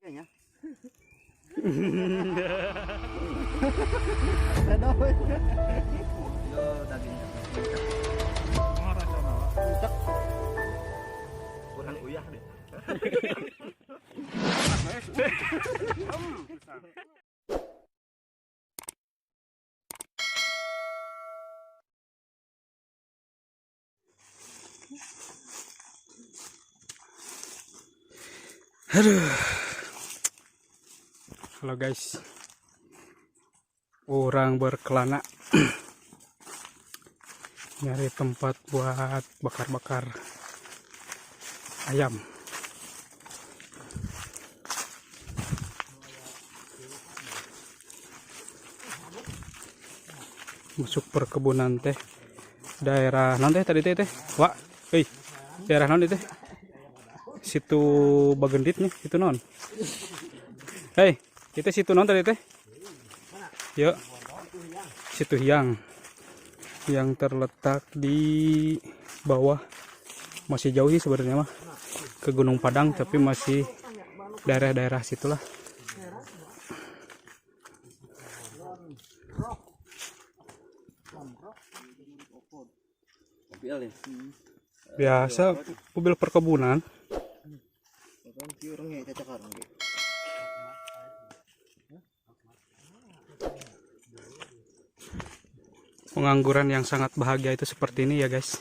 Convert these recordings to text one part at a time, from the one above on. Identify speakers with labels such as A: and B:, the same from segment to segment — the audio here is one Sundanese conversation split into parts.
A: Kayaknya. Yo dagingnya. Kurang uyah deh.
B: Aduh. Halo guys. Urang berkelana nyari tempat buat bakar-bakar ayam. Masuk perkebunan teh, daerah naon teh tadi teh teh? Wak, euy. Daerah naon teh? Situ Bagendit nih, situ naon? Hei, itu situ naon tadi teh? Yuk. Situ Hiang yang terletak di bawah, masih jauh sih sebenarnya mah ke Gunung Padang, tapi masih daerah-daerah situlah. Biasa mobil perkebunan. Pengangguran yang sangat bahagia itu seperti ini ya guys.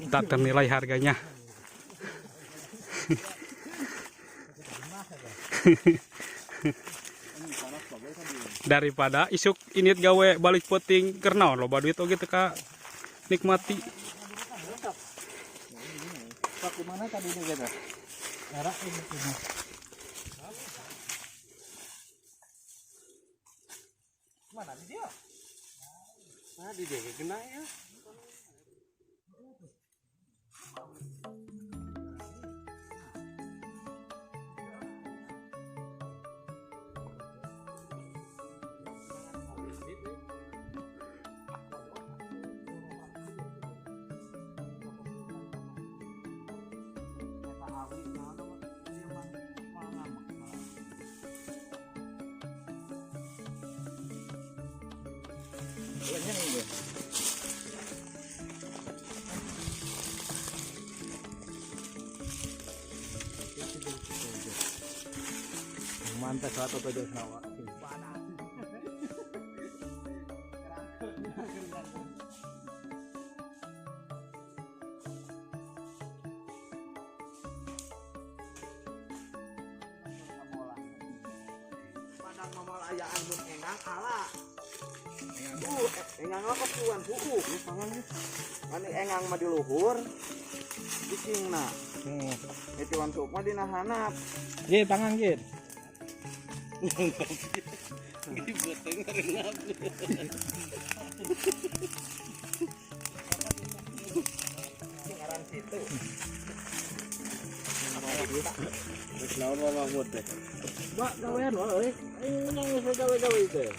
B: Tak ternilai harganya. Daripada isuk ini gawe balik peuting keur naon loba duit oge teu ka nikmati.
A: Pak, mana tadi ini gitu? Merah ini. Mana di dia? Nah, di dia kena ya. Mantap satu tujuh nawa. Padang mamal ayaan mun engang ala. Engang lah kepuan suku. Ani engang mah di luhur. Bisingna. Itu suuk mah dina hanap.
C: Gih, tangan gih.
A: Ngaran situ.
C: Wis naon wae Mahmud teh. Mbak gawean wae euy. Aing menyang geus gawe-gawe teh.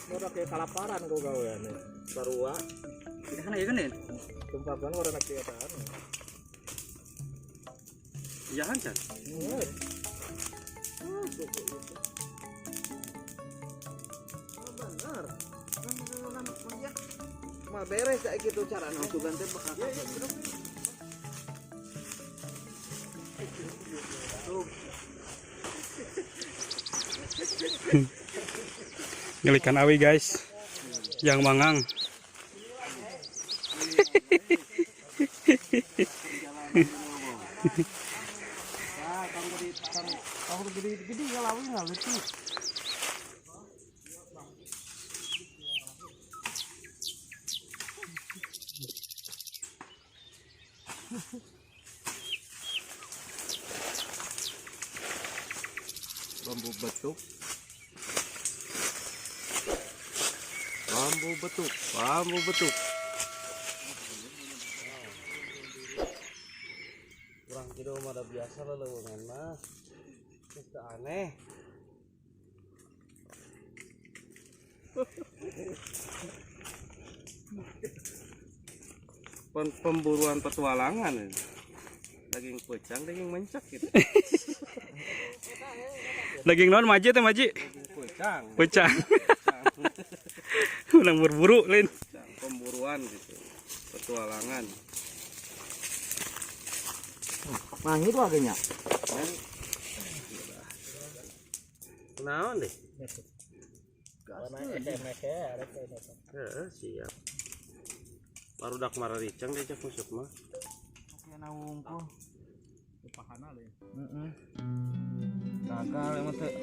C: Ora kayak kalaparan kau gawean. Sarua.
B: Kan ya kan ya?
C: Tumpakan ora nak ketaan.
B: Iya kan, Chan?
C: Ah, suku itu.
A: Oh, bener. Mah beres kayak gitu cara nongsugan teh bakal. Tuh.
B: Ngelikan awi guys. Yang mangang.
C: Nah, tong gede tong tong gede gede ya lawi nggak lucu.
A: Bambu betuk. Bambu betuk, bambu betuk.
C: Kurang kieu mah da biasa leuweungan mah. Geus teu aneh.
D: Pemburuan petualangan ini. Daging pecang, daging mencak gitu.
B: Daging naon maji teh maji?
D: Pecang.
B: Pecang. Menang berburu lain.
D: Pemburuan gitu. Petualangan.
A: Nah, itu agaknya.
D: Naon deh? Heeh, siap. Baru dak mararicang deh cek musuk mah.
A: Kena wungkul. Heeh. Gagal emang teh.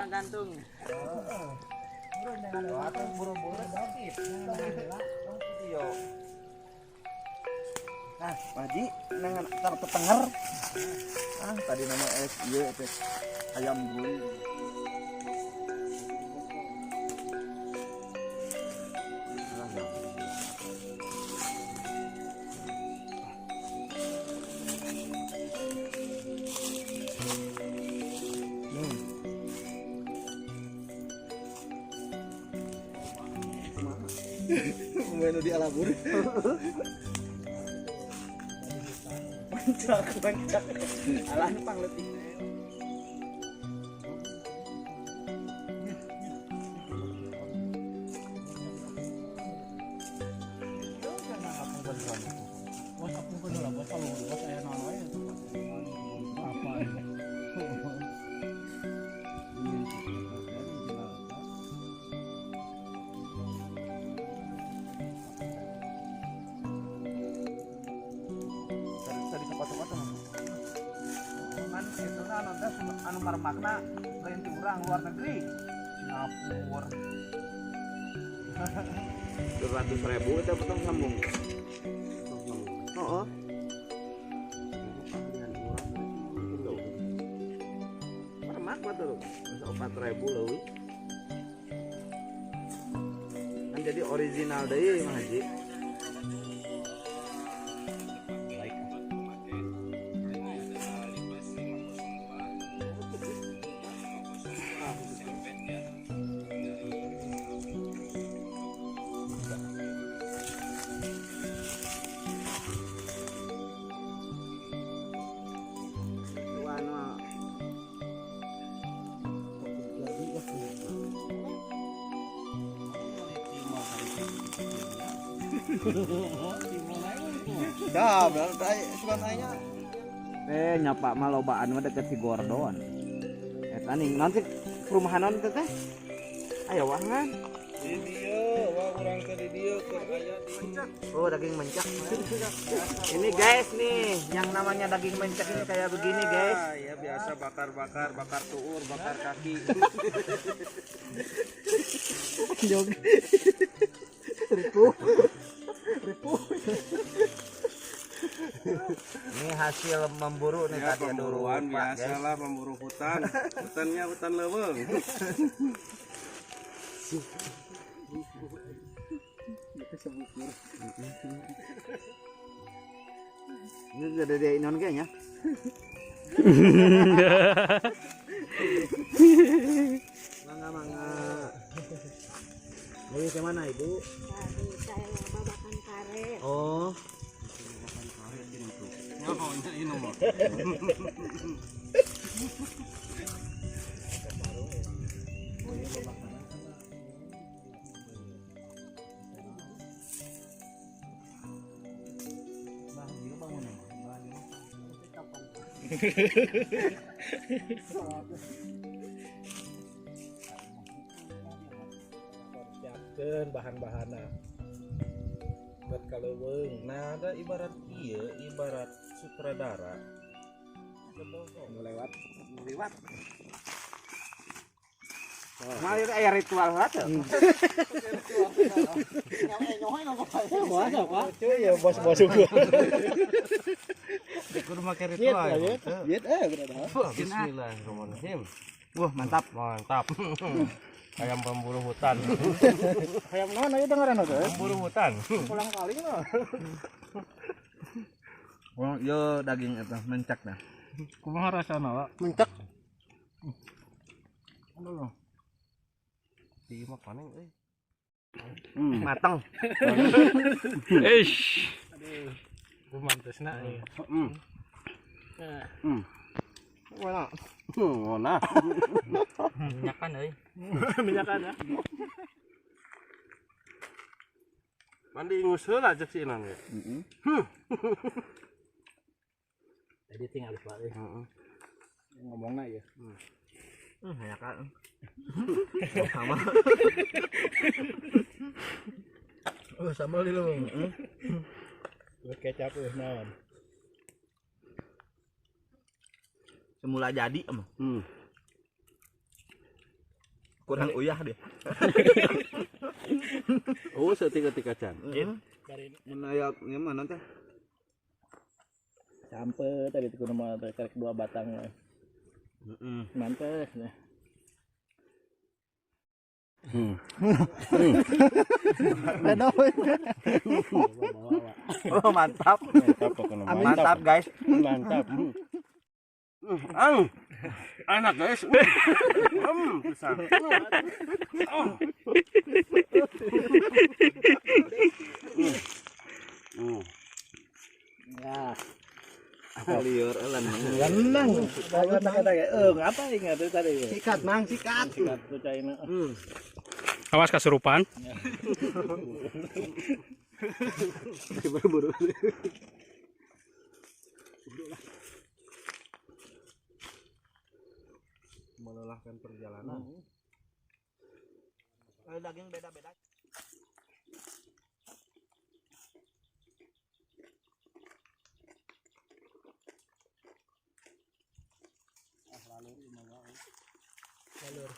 A: Gantung. Nah, Maji nengan tetenger. Ah, tadi nama es ieu teh ayam guling. Menu di alabur. Mencak, mencak. Alah pangletik. Tadi sepatu-sepatu kan itu kan nanti anu marmakna lain ti urang luar negeri Singapura 200.000 itu potong sambung. Oh, oh. Marmak mah tuh 4.000 leuwih. Kan jadi original deui mah Haji. Dah, berarti suka nanya. Nyapa mah lobaan mah deket si Gordon. Eta nih nanti perumahan naon teh teh? Aya wangan.
D: Di dieu, wah urang teh di dieu keur aya di.
A: Oh, daging mencak. Ini guys nih, yang namanya daging mencak ini kayak begini guys.
D: Ah, ya biasa bakar-bakar, bakar tuur, bakar kaki.
A: Jog. Ripuh. Ripuh. Ini hasil memburu nih
D: Ya,
A: tadi aduh
D: pemburuan
A: lupa, guys.
D: biasalah memburu hutan. Hutannya hutan leuweung.
A: Ini udah dari non kayaknya. Mangga mangga. Mau ke mana ibu?
E: Tadi saya babakan karet.
A: Oh.
D: Nyahonya ini mah.
C: Siapkeun bahan-bahanna buat kaleuweung.
D: Nah, ada ibarat ieu, ibarat sutradara.
C: Nu lewat.
A: Lewat. Mal itu aya ritual lah tuh.
C: Cuy ya bos-bos ukur.
D: Kudu make ritual.
C: Diet eh berada.
D: Bismillahirrahmanirrahim.
A: Wah, mantap.
D: Mantap. Ayam pemburu hutan.
C: Ayam naon aya dengaran teh?
D: Pemburu hutan.
C: Pulang kali mah.
A: Oh, yo daging eta mencak dah.
C: Kumaha rasana, Pak?
D: Mencak.
C: Aduh.
D: Di mah panen euy.
A: Matang.
B: Eish.
C: Aduh. Romantesna ieu.
D: Heeh. Mana? Mana?
F: Minyakan euy.
C: Minyakan ya.
D: Mandi ingus heula cek si Inan ge.
A: Heeh.
C: Tadi tinggal Pak. Heeh. Ngomongna ya.
A: Minyakan. Sama.
C: Oh, sambal di lu. Heeh. Kecap euy naon.
A: Semula jadi emang. Kurang uyah deh.
D: Oh, setik-etik acan.
A: Menayak mana teh?
C: Sampai tadi tuh mah karek 2 batang.
A: Heeh.
C: Mantap nah.
A: Oh, mantap. Mantap, guys.
D: Mantap. Ang. Enak, guys. Bisa.
C: Ya.
A: Liur lenang.
C: Lenang. Kata ngapa ingat tadi.
A: Sikat, Mang, sikat.
C: Sikat tuh caina.
B: Awas kasurupan.
A: Buru-buru.
D: Melelahkan perjalanan.
A: Daging beda-beda.
C: Lalur.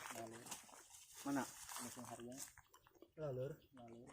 A: Mana?
C: Langsung harian. Lalur. Lalur.